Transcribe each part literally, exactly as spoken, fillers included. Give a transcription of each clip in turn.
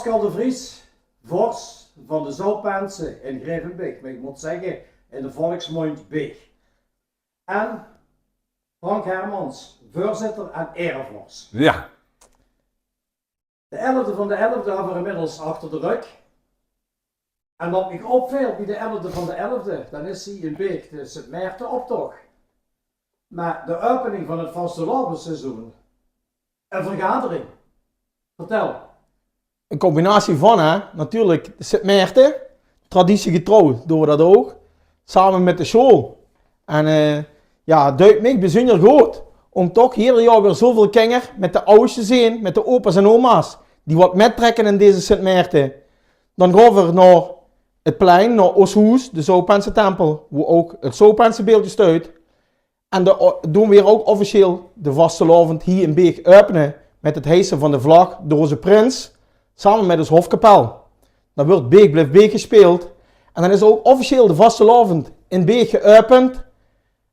Pascal de Vries, vors van de Zouwpense in Grevenbeeg, maar ik moet zeggen, in de volksmond Beeg. En Frank Hermans, voorzitter en erevors. Ja. De elfde van de elfde hebben we inmiddels achter de rug. En wat mich opvilt bij de elfde van de elfde, dan is hie in Beeg de Sint-Maarten-optocht. Maar de opening van het vastelaovesseizoen, een vergadering. Vertel. Een combinatie van, hè, natuurlijk de Sint-Maarten, traditiegetrouw doen we dat ook, samen met de school. En eh, ja, het duit mich bijzonder goed om toch ieder jaar weer zoveel kinger met de ouders te zien, met de opa's en oma's, die wat mettrekken in deze Sint-Maarten. Dan gaon v'r nao 't plein, nao ós hoes, de Zouwpense-tempel, woe ouch 't Zouwpense-beeldje steit. En dan o-, doon v'r ouch officieel de vastelaovend hie in Beeg äöpene mit 't hijse van de vlag door ózze prins, same mit ós hofkapel. Dan wuuert Beeg blief Beeg gespeeld. En dan is ouch officieel de vastelaovend in Beeg geäöpend.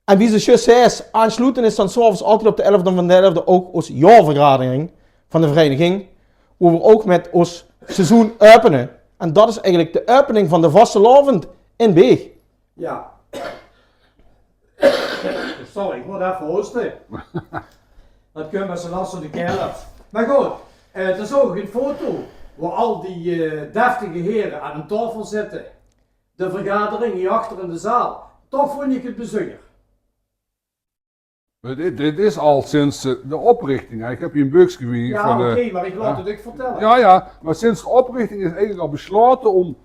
En wie se zjus zaes, aansloetend is dan 's aoves altied op de elfde van de elfde ouch ós jaorvergadering van de vereiniging, woe v'r ouch mit ós seizoen äöpene. En dat is eigelik de äöpening van de vastelaovend in Beeg. Ja. Sorry, ik moet effe hoste. Dat kump mit zo'n last van de keel. Maar good, eh, d'r is ouch 'n foto woe al die eh, deftige here aan 'n taofel zitte. De vergadering hie achter in de zaal. Toch vónj ik 't bezunjer. Maar dit, dit is al sinds eh, de oprichting, hè. Ik heb hie 'n beukske wie Ja, van de oké, maar ik laot 't uch vertelle. Ja, ja, maar sinds de oprichting is eigelik al beslaote om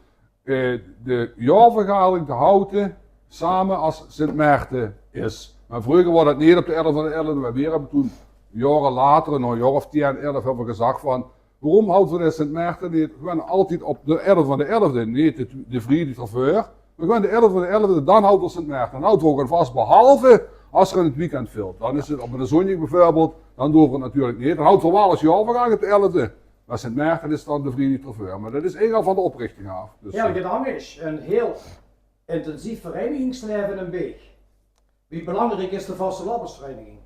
eh, de jaorvergadering te hawte same as Sint Maarten is. Maar vreuger waor dat neet op de elfde van de elfde, maar weer hebbe toen jaore later, nao 'n jaor of tien, elf, hebbe v'r gezag van, waorum hawte v'r de Sint Maarten neet gewoon altied op de elfde van de elfde, neet de, de vriedig d'rveur, maar gewoon de elfde van de elfde, dan hawte v'r Sint Maarten. Dan hawte v'r ouch 'n vas, behalve as 'r in 't weekend vilt. Dan is 't op 'ne zóndig beveurbeeld, dan doon v'r 't natuurlik neet. Dan hawte v'r waal ós jaorvergadering op de elfde. Maar Sint Maarten is dan de vriedig d'rveur. Maar dat is eigelik al van de oprichting aaf. Dus, Heel eh, gedank is een heel intensief verenigingslaeve in Beeg. Wie belangrijk is de vastelaovesvereniging?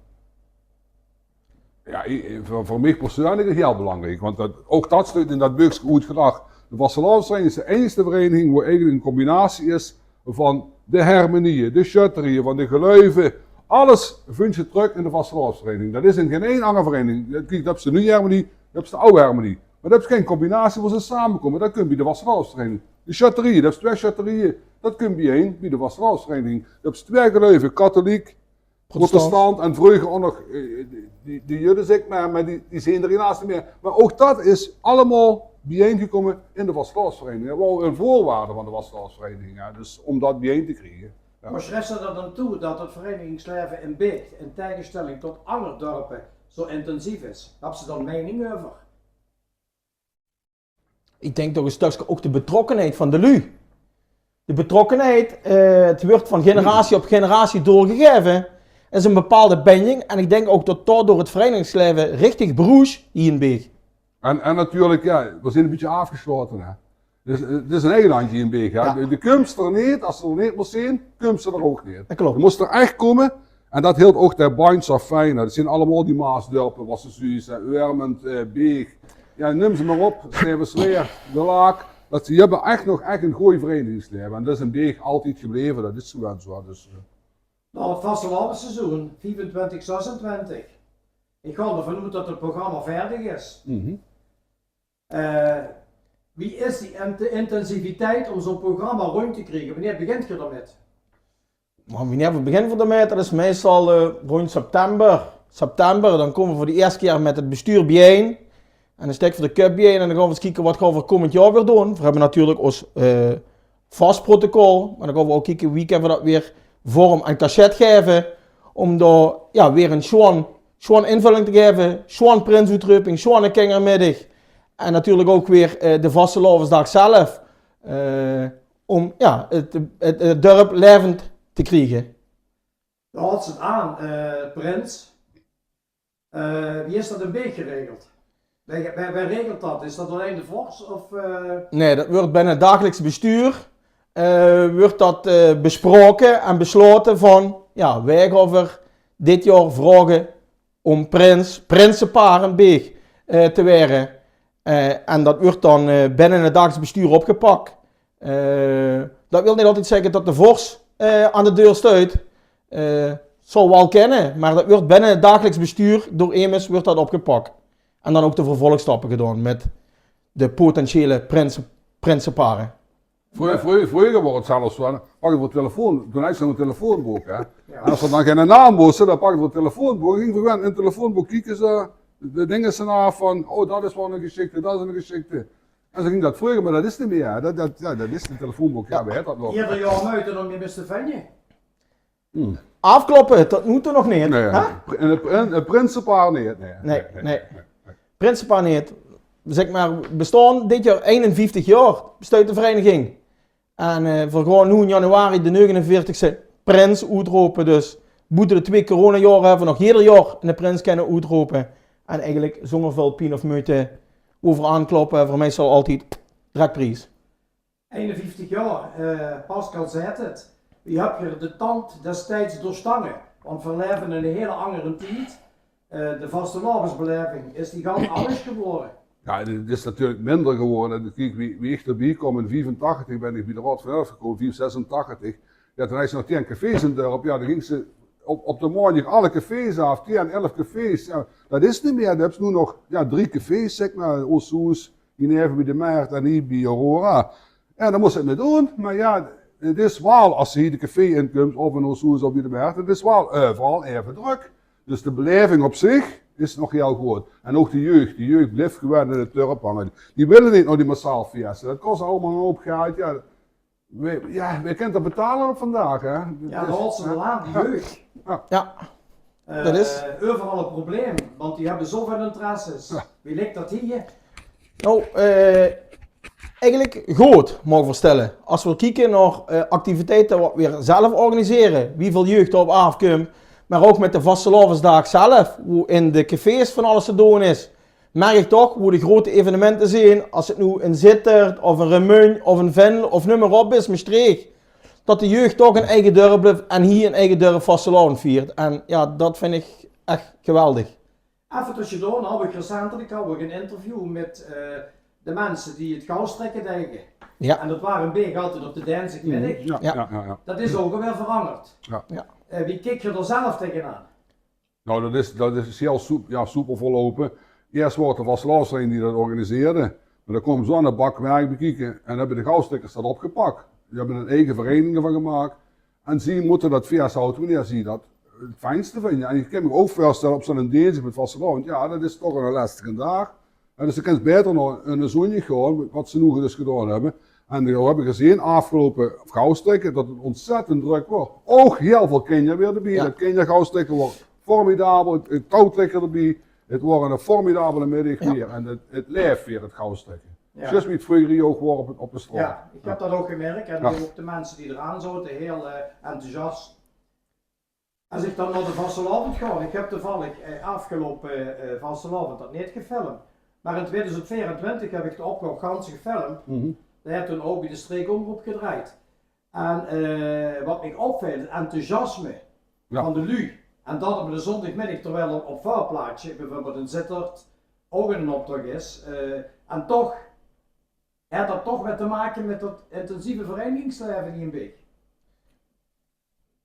Ja, i-, i-, veur, veur mich persuuenlik is 't hiel belangriek, want dat, ouch dat steit in dat beukske oetgelag. De vastelaovesvereniging is de einigste vereniging woe eigelik 'n combinatie is van de hermenieë, de sjötterieë, van de geluive. Alles vunjs se trök in de vastelaovesvereniging. Dat is in gein ein anger vereniging. Kiek, dan höbs se de nuje hermenie, dan höbs se de aw hermenie. Maar dan höbs se gein combinatie woe ze samekómme. Dat kump bie de vastelaovesvereniging. De sjötterieë, dan höbs se twee sjötterieë. Dat kump biejein bie de vastelaovesvereniging. Dan höbs se twee geluive, katholiek, Protestant. Protestant en vreuger ouch nog eh, die, die, die judde, zeg maar, maar die, die zien d'r helaas neet mier. Maar ouch dat is allemaol biejeingekómme in de vastelaovesvereniging. Dat waor 'n veurwaarde van de vastelaovesvereniging, hè. Dus om dat biejein te kriege. Ja. Maar sjriefs se d'r dan toe dat 't verenigingslaeve in Beeg, in taegesjtelling tot anger dörpe, zo intensief is? Höbs se dao 'n meining euver? Ik denk toch 'n stökske ouch de betrokkenheid van de luuj. De betrokkenheid, eh, 't wuuert van generatie op generatie doorgegaeve. Is 'n bepaalde binding. En ik denk ouch dat daodoor 't verenigingslaeve richtig broes hie in Beeg. En, en natuurlik, ja, v'r zien 'n bietje aafgesjlaote, hè. Dus, eh, 't is 'n eigelandje hie in Beeg, hè. Ja. De, de kums d'r neet, as se d'r neet mós zien, kums se d'r ouch neet. Dat klop. De mós d'r ech kómme. En dat hilt ouch de Beins zo fijn, hè. Dat zien allemaol die Maasdörpe, wat se zuus, hè. Oermond, eh, Beeg. Ja, num ze maar op. Stevensweert, De Laak. Dat ze, die höbbe ech nog ech 'n gooj verenigingslaeve. En dat is in Beeg altied gebleve, dat is gewoon zo. Dus, eh. Nou, 't vastelaovesseizoen, viefentwintig, zesentwintig. Ik gaon d'rvan oet dat 't programma veerdig is. Mhm. Eh, wie is die int-, intensiviteit om zo'n programma róndj te kriege? Wienie begint geer d'rmit? Maar wienie v'r beginne d'rmit, dat is meistal eh, róndj september. September, dan kómme v'r veur de ierste kier mit 't bestuur biejein. En dan sjtèkke v'r de köp biejein en dan gaon v'r ins kieke wat gaon v'r kómmend jaor weer doon. V'r höbbe natuurlik ós eh, vas protocol, maar dan gaon v'r ouch kieke wie kinne v'r dat weer vorm en cachet gaeve, om dao, ja, weer 'n sjoon, sjoon invulling te gaeve, sjoon prinsoetreuping, sjoon kingermiddig. En natuurlik ouch weer eh, de vastelaovesdaag zelf, eh, om, ja, 't, 't, 't dörp laevend te kriege. Dao haods se 't aan, eh, prins. Eh, wie is dat in Beeg geregeld? Wae, wae, wae regelt dat? Is dat allein de vors of eh? Nee, dat wuuert binne 't dagelijks bestuur eh, wuuert dat eh, bespraoke en besjlaote van, ja, wae gaon v'r dit jaor vraoge om prins, prinsepaar in Beeg eh, te waere. Eh, en dat wuuert dan, eh, binne 't dagelijks bestuur opgepak. Eh, dat wilt neet altied zègke dat de vors, eh, aan de deur steit. Eh, zou waal kinne, mer dat wuuert binne 't dagelijks bestuur door emes wuuert dat opgepak. En dan ouch de vervolgstappe gedaon mit de potentiële prinse-, prinsepare. Vreu-, vreu-, vreuger waor 't zelfs zoe, hè. Pak 't veur 't telefoon, toen haje ze nog 'n telefoonbook, hè. Jao. En es ze dan geine naam wiste, dan pakde ze 't telefoonbook, ginge ze gewoon in 't telefoonbook kieke, ze, de dinge ze aaf van, oh, dat is waal 'ne geschikte, dat is 'ne geschikte. En zoe ging dat vreuger, mer dat is neet mie, hè. Dat, dat, jao, dat is 'n telefoonbook, jao, wae haet dat nog? Eder jaor meute óm die beste venje. Aafkloppe, tot noe toe nog neet. Nae, hè? Pr-, en 't, en 't prinsepaar neet, nae. Nae, nae. Prinsepaar neet. Zèk mer, bestaon dit jaor einenvieftig jaor, besteit de vereiniging. En, eh, veer gaon noe in januari de neugenenveertigste prins oetrope. Dus boete de twee coronajaore höbbe veer nog eder jaor 'ne prins kinne oetrope. En eigelik zónger väöl pien of meute euver aankloppe. Veur mich zal altied drek pries. Einenvieftig jaor, eh, Pascal zaet 't. Wie höb geer de tand destijds doorstange? Want veer laeve in 'ne hiele angere tied. Eh, de vastelaovesbelaeving, is die gans angesj gewore? Jao, 't is natuurlik minder gewore. En kiek, wie, wie ich d'rbie kóm in viefentachtig, bön ich bie de Raod van Elf gekómme, vief, zesentachtig. Jao, toen haje ze nog tieën cafés in 't dörp. Jao, dan góng ze op, op de maondig alle cafés aaf, tieën, elf cafés. Jao, dat is neet mie. Dan höbs se noe nog, jao, drie cafés, zèk mer, Ooshoes, hie neve bie de Mert en hie bie Aurora. Jao, dao mós se 't mit doon. Mer jao, 't is waal, es se hie de café in kums, of in Ooshoes of bie de Mert, 't is waal euveral eve drök. Dus de belaeving op zich is nog hiel groot. En ouch de jeug, de jeug blief gewoon in 't dörp hange. Die wille neet nao die massaal fieste. Dat kos allemaol 'nen houp geldj. Jao, wae, jao, wae kint dat betale op vandaag, hè? Jao, de Holse Laan, die jeug. Jao. Eh, dat is euveral e probleem, want die höbbe zoväöl interesses. Jao. Wie ligk dat hie? Noe, eh, eigelik good, maag ich veurstelle. Es veer kieke nao, eh, activiteite wat veer zelf organisere, wieväöl jeug d'r op aafkump, mer ouch mit de vastelaovesdaag zelf, wo in de cafés van alles te doon is, merk ich toch, wo de grote evenemente zeen, es 't noe in Zitterd of in Remunj of in Venlo of neum mer op is, Mestreech, dat de jeug toch in eige dörp blief en hie in eige dörp vastelaovend viert. En jao, dat vinj ich ech geweldig. Effe tösjedoor, noe höb ich recentelijk, hou ich 'n interview mit, eh, de minse die 't gauwstrikke deje. Jao. En dat waor in 't begin altied op de dinsdigmiddig. Jao. Jao, jao, jao. Dat is ouch alweer verangerd. Jao. Jao. Eh, wie kiek geer dao zelf tegenaan? Noe, dat is, dat is hiel soep-, jao, soepel verloupe. Iers waor 't de vastelaovesvereiniging die dat organiseerde. Mer dao koom zoe'n bak werk bie kieke en höbbe de gauwstrikkers dat opgepak. Die höbbe 'n eige vereiniging d'rvan gemaak. En zie mótte dat fies hawte wienie zie dat 't fijnste vinje. En ich kin mich ouch veurstelle op zoe'n dinsdig mit vastelaovend, jao, dat is toch 'ne lestige daag. En dus dan kins se baeter nao 'ne zóndig gaon, wat ze noe dus gedaon höbbe. En veer höbbe gezeen, aafgeloupe gauwstrikke, dat 't ontzettend drök waor. Ouch hiel väöl kinjer weer d'rbie. Jao. Dat kinjergauwstrikke waor formidabel, 't touwtrikke d'rbie. 't Waor 'ne formidabele middig weer. En 't, 't laef weer, 't gauwstrikke. Jao. Zjus wie 't vreuger hie ouch waor op, op de straot. Jao, ich höb dat ouch gemirk. En ouch de minse die d'raan zote, hiel, eh, enthousiast. Es ich dan nao de vastelaovend gaon, ich höb toevallig, eh, aafgeloupe, eh, vastelaovend dat neet gefilmp. Mer in tweeduizend veerentwintig höb ich de optoch gans gefilmp. Dae haet toen ouch bie de streekomroep gedrejd. En, eh, wat mich opvilt, 't enthousiasme van de luuj. En dat op 'ne zóndigmiddig, terwiel op väöl plaatse, bieveurbeeld in Zitterd, ouch 'nen optoch is. Eh, en toch haet dat toch get te make mit dat intensieve vereinigingslaeve hie in Beeg.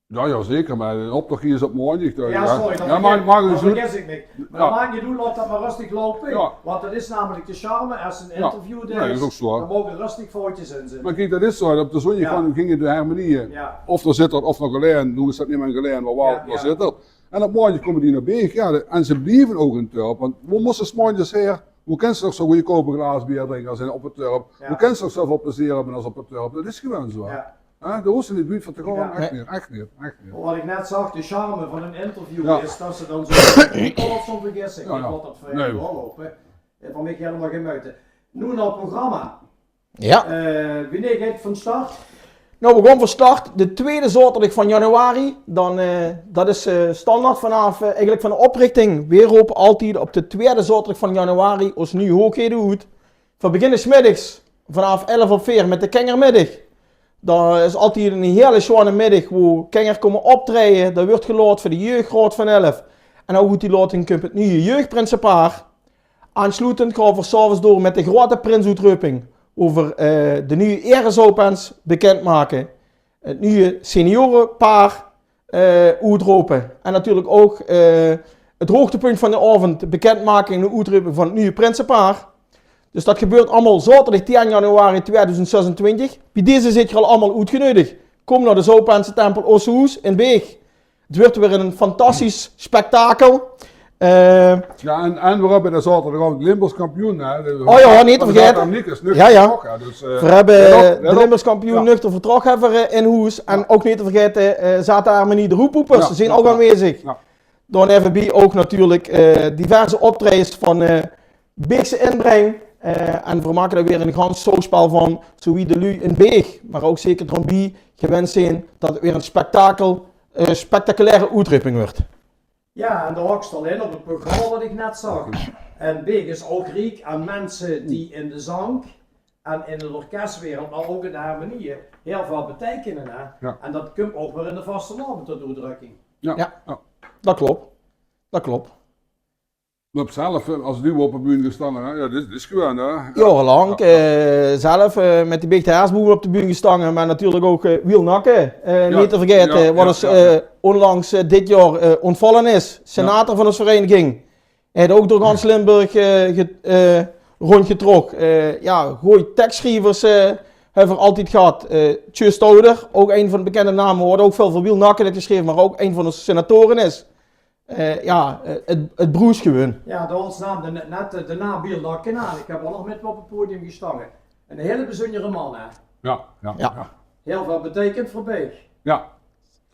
Jao, jao, zeker, mer 'nen optoch hie is op maondig, dus, jao, sorry, dat vergis ich mich. Mer dat maak neet oet, laot dat mer rustig loupe, want dat is namelik de charme es 'n interview is. Nae, dat is ouch zoe. Dao moge rustig foutjes in zitte. Mer kiek, dat is zoe, op de zóndig ginge de hermenieje, of nao Zitterd of nao Gelaen, noe is dat neet mie Gelaen, mer waal nao Zitterd. En op maondig kómme die nao Beeg, jao, de, en ze blieve ouch in 't dörp, want wo mós se 's maondigs haer? Wo kins se nog zoe goodkoup e glaas beer drinke es in, op 't dörp? Jao. Wo kins se nog zoeväöl plezeer höbbe es op 't dörp? Dat is gewoon zoe. Jao. Hè? Dao hoofs se neet wied veur te gaon. Jao. Ech neet, ech neet, ech neet. Wat ich net zag, de charme van 'n interview is dat se dan zoe, ich vónj 't 'n vergissing. Jao, jao. Ich laot dat veur dich doorloupe. Eh, veur mich hielemaol gein meujte. Noe nao 't programma. Jao. Eh, wienie geit 't van start? Noe, veer gaon van start de twiede zaoterdig van januari. Dan, eh, dat is, eh, standaard vanaaf, eh, eigelik van de oprichting. Veer rope altied op de twiede zaoterdig van januari ós nuuj hoeëgheden oet. Veer beginne 's middigs vanaaf elf op veer mit de kinjermiddig. Dat is altied 'n hiele sjoeane middig, wo kinjer kómme optraeje. Dao wuuert gelaot veur de jeugdraod van elf. En nao good die laoting kump 't nuuje jeugdprinsepaar. Aansloetend gaon v'r 's aoves door mit de groeate prinsoetreuping, wo v'r, eh, de nuuje erezouwpens bekindmake, 't nuuje seniorepaar, eh, oetrope en natuurlik ouch, eh, 't hoogtepunt van d'n aovend, bekindmaking en oetreuping van 't nuuje prinsepaar. Dus dat gebeurt allemaol zaoterdig tien januari tweeduizend zesentwintig. Bie deze zeet geer al allemaol oetgeneudig. Kóm nao de Zouwpensetempel Ossehoes in Beeg. 't Weurt weer ein fantastisch spektakel. Eh, Jao, en, en v'r höbbe de zaoterdigaovend Limburgs kampioen, hè. De, Oh jao, neet te vergaete. Zaterdag Nick is nuchter Jao, jao. vertrokke, hè, dus, eh, V'r höbbe let op, let de op. Limburgs kampioen Jao. nuchter vertrokke höbbe v'r, eh, in hoes. En Jao. ouch neet te vergaete, eh, zaterdag Hermenie de Roeppoepers. Jao, Ze zeen jao, ouch jao. aanwezig. Jao. Dan höbbe v'r ouch natuurlik, eh, diverse optraejes van, eh, Beegse inbreng. Eh, en v'r make d'r weer ein gans zouwspel van, zowie de luuj in Beeg, mer ouch zeker d'rómbie gewend zeen dat 't weer ein spektakel, eh, spectaculaire oetreuping weurt. Jao, en dao haaks te al in op 't programma wat ich net zag. En Beeg is ouch riek aan minse die in de zang en in de orkeswereld, mer ouch in de hermenieë hiel väöl beteikene, hè. Jao. En dat kump ouch weer in de vastelaovend tot oetdrökking. Jao, Jao. jao. Dat klop. Dat klop. Höb zelf, eh, es duo op de bühne gestange, hè? Jao, dit is, dit is gewoon, hè? Jao. Jaorelank, jao, jao. eh, zelf, eh, mit de Beegter Hersboewe op de bühne gestange, mer natuurlik ouch, eh, Wiel Nakke, eh, Jao, neet te vergaete, jao, wat jao, ós, jao, eh, jao. ónlangs, eh, dit jaor, eh, óntvalle is. Jao. Senator van ós vereiniging. Hae haet ouch door gans Limburg, eh, ge-, eh, róndjgetrok. Eh, jao, gooj tekssjrievers, eh, höbbe v'r altied gehad. Eh, Tjeu Stouder, ouch ein van de bekènde name, waat ouch väöl veur Wiel Nakke haet gesjreve, mer ouch ein van ós senatore is. Eh, jao, eh, 't, 't broes gewoon. Jao, de, ós naam, de, net de, de naam Wiel Nakke, noe, ich höb ouch nog mit 'm op 't podium gestange. Eine hiele bezunjere man, hè? Jao, jao, Jao. jao. Hiel väöl beteikend veur Beeg. Jao.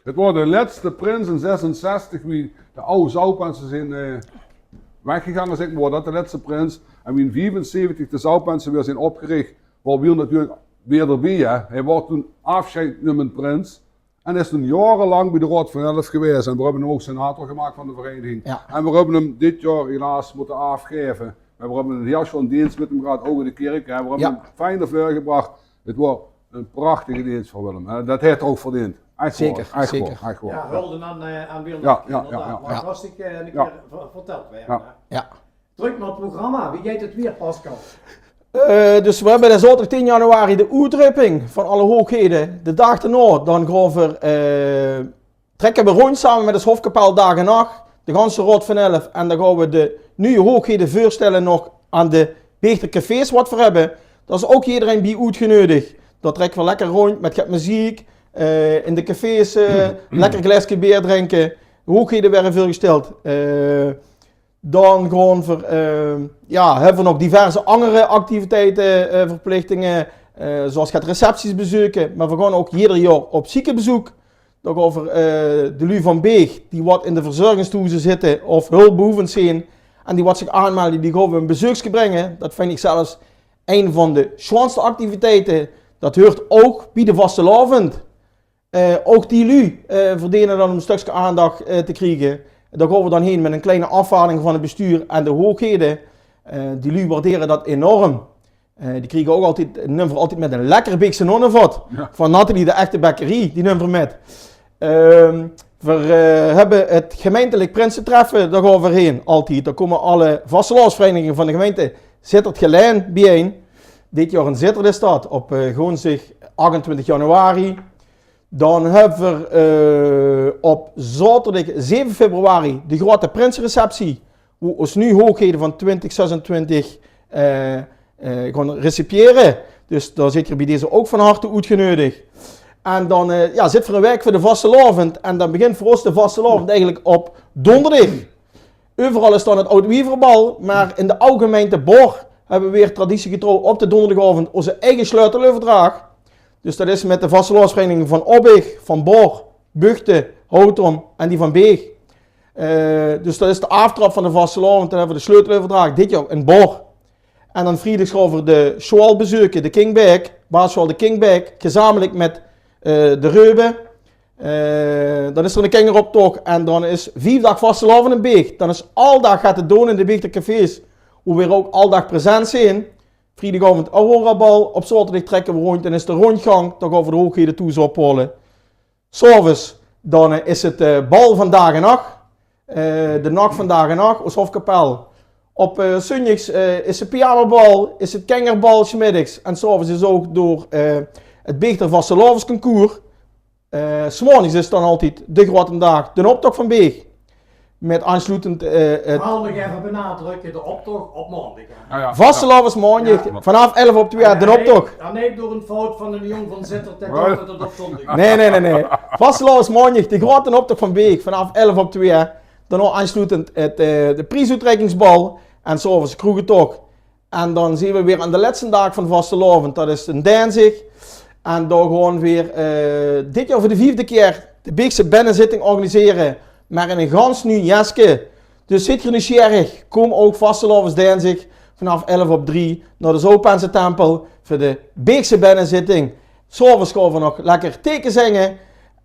't Waor de lètste prins in zesenzestig, wie de aw Zouwpense zeen, eh, weggegange, zègk mer, waor dat de lètste prins. En wie in viefenzeventig de Zouwpense weer zeen opgerich, waor Wiel natuurlik weer d'rbie, hè. Hae waor toen aafsjeidnummend prins. En is toen jaorelank bie de Raod van Elf gewaes. En veer höbbe 'm ouch senator gemaak van de vereiniging. Jao. En veer höbbe 'm dit jaor helaas mótte aafgaeve. Mer veer höbbe 'n hiel sjoon deens mit 'm gehad, ouch in de kèrk, hè. Veer höbbe 'm fijn nao veure gebrach. 't Waor 'n prachtige deens veur Willem, hè. Dat haet 'r ouch verdeend. Ech waor, Zeker, ech zeker. waor, ech waor. Jao, hulde aan, eh, aan Willem, Jao, jao, inderdaad. jao, jao. Mer Jao. 't waor ziek, eh, 'ne Jao. kier ver-, vertèld waere, Jao. hè. Jao. Trök nao 't programma. Wie geit 't wier, Pascal? Eh, dus veer höbbe de zaoterdig tien januari de oetreuping van alle hoeëgheden. De daag daonao, dan gaon veer, eh, trèkke veer róndj same mit ós hofkapel Daag en Nach, de ganse Raod van Elf. En dan gaon veer de nuuj hoeëgheden veurstèlle nog aan de Beegter cafés wat veer höbbe. Dao is ouch ederein bie oetgeneudig. Dao trèkke veer lekker róndj mit get meziek, eh, in de cafés, eh, lekker glaeske beer drinke. De hoeëgheden waere veurgestèld. Eh, Dan gaon veer, eh, jao, höbbe veer nog diverse anger activiteite, eh, verplichtinge, eh, zoeas get recepties bezeuke. Mer veer gaon ouch jeder jaor op ziekebezeuk. Dan gaon veer, eh, de luuj van Beeg, die wat in de verzörgingstehoeze zitte of hulpbehoevend zeen en die wat zich aanmelde, die gaon veer e bezeukske bringe. Dat vinj ich zelfs ein van de sjoonste activiteite. Dat huurt ouch bie de vastelaovend. Eh, ouch die luuj, eh, verdene dan um e stökske aandach, eh, te kriege. Dao gaon veer dan heen mit 'n klein aafvaardiging van 't bestuur en de hoeëgheden. Eh, die luuj waardere dat enorm. Eh, die kriege ouch altied, numme veer altied mit 'n lekker Beegse nonnevot. Jao. Van Nathalie, de echte bekkerie, die numme veer mit. Ehm, veer, eh, höbbe 't gemeintelik prinsetreffe, dao gaon veer heen, altied. Dao kómme alle vastelaovesvereiniginge van de gemeinte Zitterd-Gelaen biejein. Dit jaor in Zitterd is dat, op, eh, goonsdig achtentwintig januari. Dan höbbe veer, eh, op zaoterdig zeve februari de groeate prinsereceptie, wo ós nuuj hoeëgheden van twintig zesentwintig, eh, eh, gaon recipiëre. Dus dao zeet geer bie deze ouch van harte oetgeneudig. En dan, eh, jao, zitte veer 'n waek veur de vastelaovend en dan begint veur ós de vastelaovend eigelik op donderdig. Euveral is dan 't Oud Wieverbal, mer in de aw gemeinte Bor höbbe veer weer traditiegetrouw op de donderdigaovend ózze eige sleuteleuverdrach. Dus dat is mit de vastelaovesvereiniging van Obbeeg, van Bor, Buchte, Houtum en die van Beeg. Eh, dus dat is de aaftrap van de vastelaovend. Dan höbbe veer de sleuteleuverdrach, dit jaor in Bor. En dan vriedigs gaon veer de sjoal bezeuke, de Kingbeek, basissjoal de Kingbeek, gezamelik mit, eh, de Reube. Eh, dan is d'r 'ne kingeroptoch en dan is vief daag vastelaovend in Beeg. Dan is al daag get te doon in de Beegter cafés, wo veer ouch al daag present zeen. Vriedigaovend Aurorabal, op zaoterdig trèkke veer róndj, dan is de róndjgang, dan gaon veer de hoeëgheden thoes ophaole. 's Aoves, dan, eh, is 't, eh, bal van Daag en Nach. Eh, de nach van Daag en Nach, ós hofkapel. Op eh, zóndigs eh, is 't pianobal, is 't kengerbal 's middigs. En 's aoves is ouch door eh, 't Beegter vastelaovesconcours. Eh, 's maondigs is dan altied de groeëten daag, d'n optoch van Beeg. Mit aansloetend eh, 't Vooral nog effe benadrukke, de optoch op maondig, hè? Vastelaovesmaondig, vanaaf elf op twieë, d'n optoch. Dan neet door 'n fout van 'ne jóng van Zitterd, det daot det 't op zóndig is. Nae, nae, nae, nae. Vastelaovesmaondig, de groeëten optoch van Beeg, vanaaf elf op twieë. Dan nog aansloetend 't eh, de priesoetreikingsbal. En 's aoves kroegetoch. En dan zeen v'r weer aan de lètste daag van vastelaovend, det is d'n dinsdig. En dao gaon v'r eh, dit jaor veur de viefde kier de Beegse bennezitting organisere, mer in e gans nuuj jeske. Dus zeet geer nuujsjierig, kóm ouch vastelaovesdinsdig vanaaf elf op drie nao de Zoutpense Tempel veur de Beegse bennezitting. 's Aoves gaon v'r nog lekker teke zinge.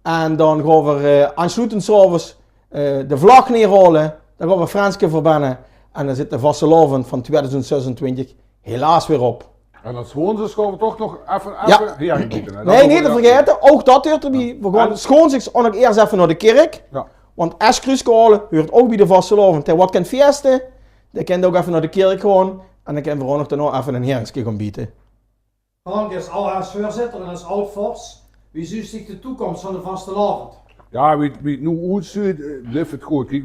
En dan gaon v'r eh, aansloetend 's aoves eh, de vlag neerhaole. Dan gaon v'r Fränske verbenne. En dan zit de vastelaovend van twieëdoezend zesentwintig helaas weer op. En dan 's woensdigs gaon v'r toch nog effe, effe hering biete, hè? Nae, neet te vergaete, ouch det huurt d'rbie. V'r gaon 's woensdigs ouch nog eers effe nao de kirk. Want es kruuske haole huurt ouch bie de vastelaovend. Hè, wae kint fieste, dae kint ouch effe nao de kirk gaon. En dan kinne v'r ouch nog daonao effe e heringske gaon biete. Frank, es aod-, es veurzitter en es aod-vors, wie zuus dich de toekóms van de vastelaovend? Jao, wie 't, wie 't noe oetzuut, eh, blief 't good. Kiek,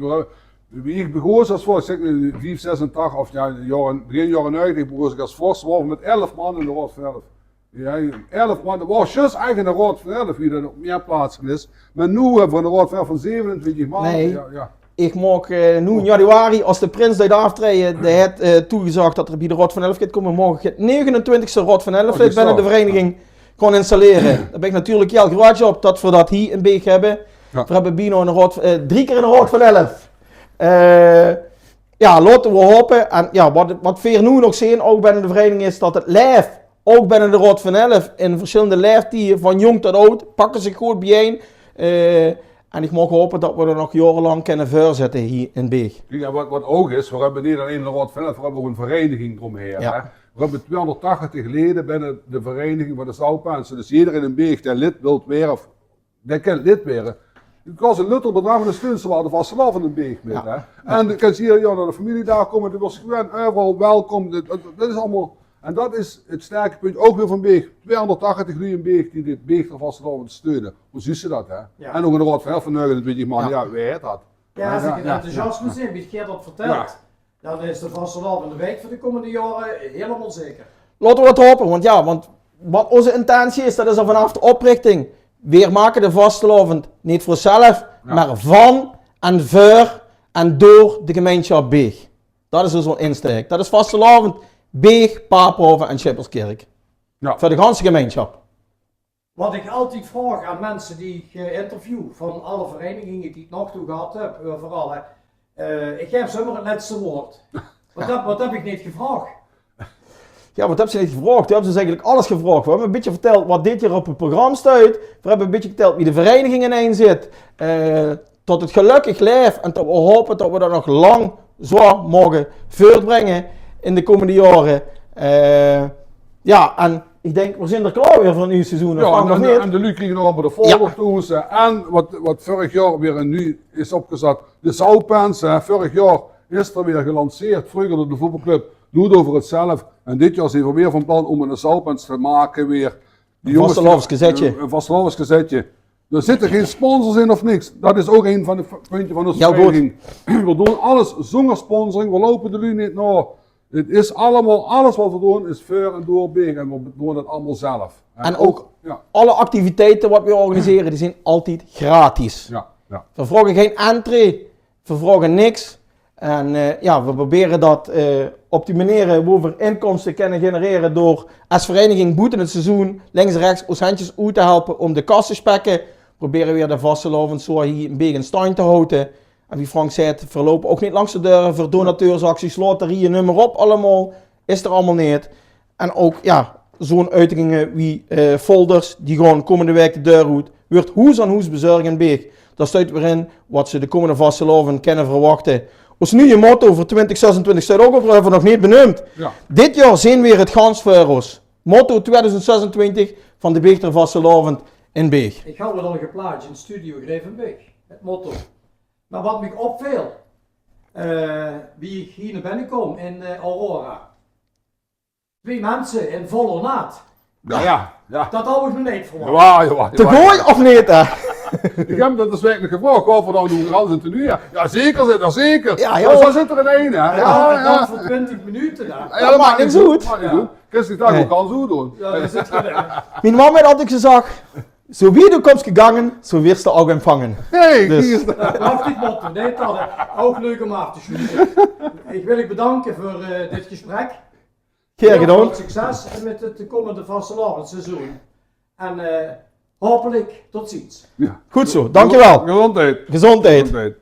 wie ich begós es vors, ich zèk noe vief, zesentachtig, of jao, jaore, begin jaore nuuegetig begós ich es vors, waore v'r mit elf man in de Raod van Elf. Jao, elf man, det waor zjus eigelik de Raod van Elf, wie det op mieë plaatse is. Mer noe höbbe v'r 'n Raod van Elf van zevenentwintig man. Nae. Jao, jao. Ich maag eh, noe in januari, es de prins deit aaftraeje, dae haet eh, toegezag det 'r bie de Raod van Elf geit kómme, maag ich 't negenentwintigste Raod van Elf lid benne de vereiniging gaon installere. Dao bön ich natuurlik hieël gruuetsj op det v'r det hie in Beeg höbbe. V'r höbbe bienao 'n raod, eh, drie kier 'n Raod van Elf. Eh, jao, laote v'r hope. En jao, waat, waat v'r noe nog zeen, ouch benne de vereiniging, is det 't laef ouch benne de Raod van Elf in versjillende laeftiede, van jónk tot aod, pakke zich good biejein. Eh, en ich maag hope det v'r det nog jaorelank kinne veurzitte hie in Beeg. Kiek, en waat, waat ouch is, v'r höbbe neet allein de Raod van Elf, v'r höbbe ouch 'n vereiniging d'romhaer, hè. V'r höbbe twieëhóngerdtachtig lede benne de vereiniging van de Zoutpense. Dus ederein in Beeg dae lid wilt waere of dae kint lid waere. 't Kos 'n luttel bedrag, mer dan steuns se waal de vastelaovend in Beeg mit, hè. En dan kins se hie, jao, nao de femieliedaag kómme, dan weurs se gewoon euveral welkóm. Det, det, det is allemaol, en det is 't sterke punt ouch weer van Beeg. Twieëhóngerdtachtig luuj in Beeg die de Beegter vastelaovend steune. Wie zuus se det, hè? En ouch 'n Raod van Elf van negenentwintig man, jao, wae haet det? Jao, es ich 't enthousiasme zeen, wie geer det vertèlt, dan is de vastelaovend in de Beeg veur de kómmende jaore hielemaol zeker. Laote v'r det hope, want jao, want waat ózze intentie is, det is al vanaaf de oprichting. Veer make de vastelaovend neet veur ózzelf, mer van en veur en door de gemeinsjap Beeg. Det is ózze insteek. Det is vastelaovend Beeg, Papenhove en Sjippeskirk. Veur de ganse gemeinsjap. Waat ich altied vraog aan minse die ich eh, interview van alle vereiniginge die ich nog toe gehad höb, euveral, hè. Eh, ich gaef ze ummer 't lètste waord. Waat höb, waat höb ich neet gevraog? Jao, waat höbs se neet gevraog? Doe höbs dus eigelik alles gevraog. Veer höbbe e bietje vertèld waat dit jaor op 't program steit. Veer höbbe e bietje vertèld wie de vereiniging ineen zit. Eh, det 't gelökkig laef en det v'r hope det v'r det nog lang zoea moge veurtbringe in de kómmende jaore. Eh, jao, en ich dink, v'r zeen d'r klaor weer veur 'n nuuj seizoen, of Frank, of neet? Jao, en de, en de luuj kriege nog allemaol de folder thoes, eh, en waat, waat vörig jaor weer nuuj is opgezat, de Zoutpens, hè. Vörig jaor is d'r weer gelanceerd, vreuger door de voetbalclub, noe doon v'r 't zelf. En dit jaor zeen v'r weer van plan óm 'n Zoutpens te make weer. Die jónges die, vastelaovesgezètje. 'n Vastelaovesgezètje. D'r zitte gein sponsors in of niks. Det is ouch ein van de v-, punte van ós vereiniging. Veer doon alles zónger sponsoring. Veer loupe de luuj neet nao. 't Is allemaol, alles waat veer doon is veur en door Beeg. En veer doon 't allemaol zelf. En ouch alle activiteite waat veer organisere, die zeen altied gratis. Veer vraoge gein entree. Veer vraoge niks. En eh, jao, veer probere det eh, op die meneer, eh, wo veer inkomste kinne generere door es vereiniging boete 't seizoen links en rechs ós hendjes oet te helpe óm de kas te spekke, probere veer de vastelaovend zoea hie e bietje in stand te haoje. En wie Frank zaet, veer loupe ouch neet langs de deure veur donateursacties, loterieje, neum mer op allemaol. Is d'r allemaol neet. En ouch, jao, zoe'n uiteginge wie eh, folders, die gaon kómmende waek de deur oet. Wuuert hoes aan hoes bezörg in Beeg. Dao steit weer in waat ze de kómmende vastelaovend kinne verwachte. Ós nuuje motto veur twintig zesentwintig steit ouch op, det höbbe veer nog neet beneump. Dit jaor zeen veer 't gans veur ós. Motto twieëdoezend zesentwintig van de Beegter vastelaovend in Beeg. Ich haw 't al geplaats in Studio Grevenbeeg, 't motto. Mer waat mich opveel, Eh, wie ich hie nao binne kaom in eh, Aurora. Twee minse in vol ornaat. Ja, ja. Dat haw ich nog neet verwach. Jawel, jawel, Te gooi of neet, hè? Ich höb dat dus werkelijk gevraogd. Of v'r dan noe alles in tenue? Ja, zeker, zeker. Ja, Ja, joh. Zo zit d'r in ein, hè. Ja, Ja, en dat ja. Veur twintig minute dan. Ja, dat maakt niks oet. Maakt niks oet. Kins dich dao Nee. Ouch kans oet doon. Ja, dat is het gedaan. Mien mam haet altied gezag: zo wie du kóms gegange, zo wirs du ouch ontvange. Hey, Dus- kiek ins. Prachtig motto. Nee, dat is ouch leuk om aaf te sluite. Ich wil uch bedanke veur eh, dit gesprek. Gaer gedaon. Väöl succes mit het komende vastelaovesseizoen. En eh, hopelijk tot ziens. Good zo, dankjewel. Gezondheid. Gezondheid. Gezondheid.